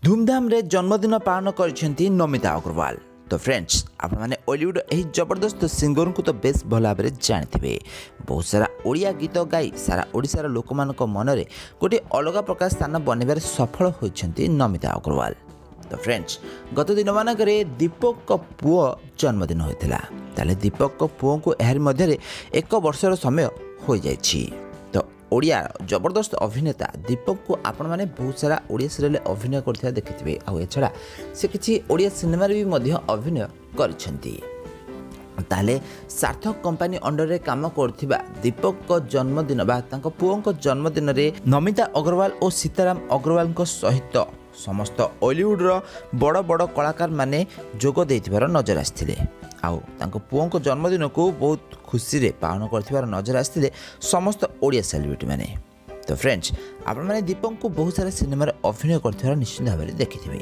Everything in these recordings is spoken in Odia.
ଧୁମଧାମରେ ଜନ୍ମଦିନ ପାଳନ କରିଛନ୍ତି ନମିତା ଅଗ୍ରୱାଲ। ତ ଫ୍ରେଣ୍ଡସ୍, ଆପଣମାନେ ଓଲିଉଡ଼ ଏହି ଜବରଦସ୍ତ ସିଙ୍ଗରଙ୍କୁ ତ ବେଶ ଭଲ ଭାବରେ ଜାଣିଥିବେ। ବହୁତ ସାରା ଓଡ଼ିଆ ଗୀତ ଗାଇ ସାରା ଓଡ଼ିଶାର ଲୋକମାନଙ୍କ ମନରେ ଗୋଟିଏ ଅଲଗା ପ୍ରକାର ସ୍ଥାନ ବନାଇବାରେ ସଫଳ ହୋଇଛନ୍ତି ନମିତା ଅଗ୍ରୱାଲ। ତ ଫ୍ରେଣ୍ଡସ୍, ଗତ ଦିନମାନଙ୍କରେ ଦୀପକଙ୍କ ପୁଅ ଜନ୍ମଦିନ ହୋଇଥିଲା। ତାହେଲେ ଦୀପକଙ୍କ ପୁଅଙ୍କୁ ଏହାରି ମଧ୍ୟରେ ଏକ ବର୍ଷର ସମୟ ହୋଇଯାଇଛି। ତ ଓଡ଼ିଆ ଜବରଦସ୍ତ ଅଭିନେତା ଦୀପକକୁ ଆପଣମାନେ ବହୁତ ସାରା ଓଡ଼ିଆ ସିରିଏଲରେ ଅଭିନୟ କରୁଥିବା ଦେଖିଥିବେ। ଆଉ ଏଛଡ଼ା ସେ କିଛି ଓଡ଼ିଆ ସିନେମାରେ ବି ମଧ୍ୟ ଅଭିନୟ କରିଛନ୍ତି। ତାହେଲେ ସାର୍ଥକ କମ୍ପାନୀ ଅଣ୍ଡରରେ କାମ କରୁଥିବା ଦୀପକଙ୍କ ଜନ୍ମଦିନ ବା ତାଙ୍କ ପୁଅଙ୍କ ଜନ୍ମଦିନରେ ନମିତା ଅଗ୍ରୱାଲ ଓ ସୀତାରାମ ଅଗ୍ରୱାଲଙ୍କ ସହିତ ସମସ୍ତ ଅଲିଉଡ଼ର ବଡ଼ ବଡ଼ କଳାକାରମାନେ ଯୋଗ ଦେଇଥିବାର ନଜର ଆସିଥିଲେ। ଆଉ ତାଙ୍କ ପୁଅଙ୍କ ଜନ୍ମଦିନକୁ ବହୁତ ଖୁସିରେ ପାଳନ କରିଥିବାର ନଜର ଆସିଥିଲେ ସମସ୍ତ ଓଡ଼ିଆ ସେଲିବ୍ରିଟିମାନେ। ତ ଫ୍ରେଣ୍ଡସ୍, ଆପଣମାନେ ଦୀପକଙ୍କୁ ବହୁତ ସାରା ସିନେମାରେ ଅଭିନୟ କରିଥିବାର ନିଶ୍ଚିତ ଭାବରେ ଦେଖିଥିବେ।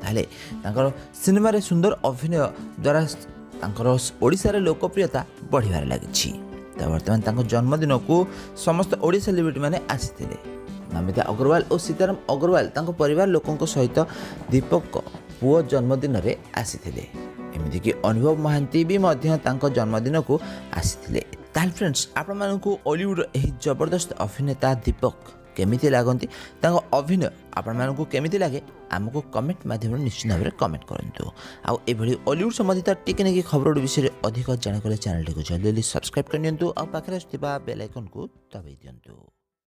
ତାହେଲେ ତାଙ୍କର ସିନେମାରେ ସୁନ୍ଦର ଅଭିନୟ ଦ୍ୱାରା ତାଙ୍କର ଓଡ଼ିଶାରେ ଲୋକପ୍ରିୟତା ବଢ଼ିବାରେ ଲାଗିଛି। ତ ବର୍ତ୍ତମାନ ତାଙ୍କ ଜନ୍ମଦିନକୁ ସମସ୍ତ ଓଡ଼ିଆ ସେଲିବ୍ରିଟିମାନେ ଆସିଥିଲେ। ନମିତା ଅଗ୍ରୱାଲ ଓ ସୀତାରାମ ଅଗ୍ରୱାଲ ତାଙ୍କ ପରିବାର ଲୋକଙ୍କ ସହିତ ଦୀପକଙ୍କ ପୁଅ ଜନ୍ମଦିନରେ ଆସିଥିଲେ। ଏମିତିକି ଅନୁଭବ ମହାନ୍ତି ବି ମଧ୍ୟ ତାଙ୍କ ଜନ୍ମଦିନକୁ ଆସିଥିଲେ। ତାହେଲେ ଫ୍ରେଣ୍ଡସ୍, ଆପଣମାନଙ୍କୁ ଅଲିଉଡ଼ର ଏହି ଜବରଦସ୍ତ ଅଭିନେତା ଦୀପକ କେମିତି ଲାଗନ୍ତି, ତାଙ୍କ ଅଭିନୟ ଆପଣମାନଙ୍କୁ କେମିତି ଲାଗେ, ଆମକୁ କମେଣ୍ଟ ମାଧ୍ୟମରେ ନିଶ୍ଚିତ ଭାବରେ କମେଣ୍ଟ କରନ୍ତୁ। ଆଉ ଏଭଳି ଅଲିଉଡ଼ ସମ୍ବନ୍ଧିତ ଟିକିନିକି ଖବର ବିଷୟରେ ଅଧିକ ଜାଣିବାକୁ ଚ୍ୟାନେଲଟିକୁ ଜଲ୍ଦି ଜଲ୍ଦି ସବସ୍କ୍ରାଇବ୍ କରିନିଅନ୍ତୁ ଆଉ ପାଖରେ ଆସୁଥିବା ବେଲ୍ ଆଇକନ୍କୁ ଦବାଇ ଦିଅନ୍ତୁ।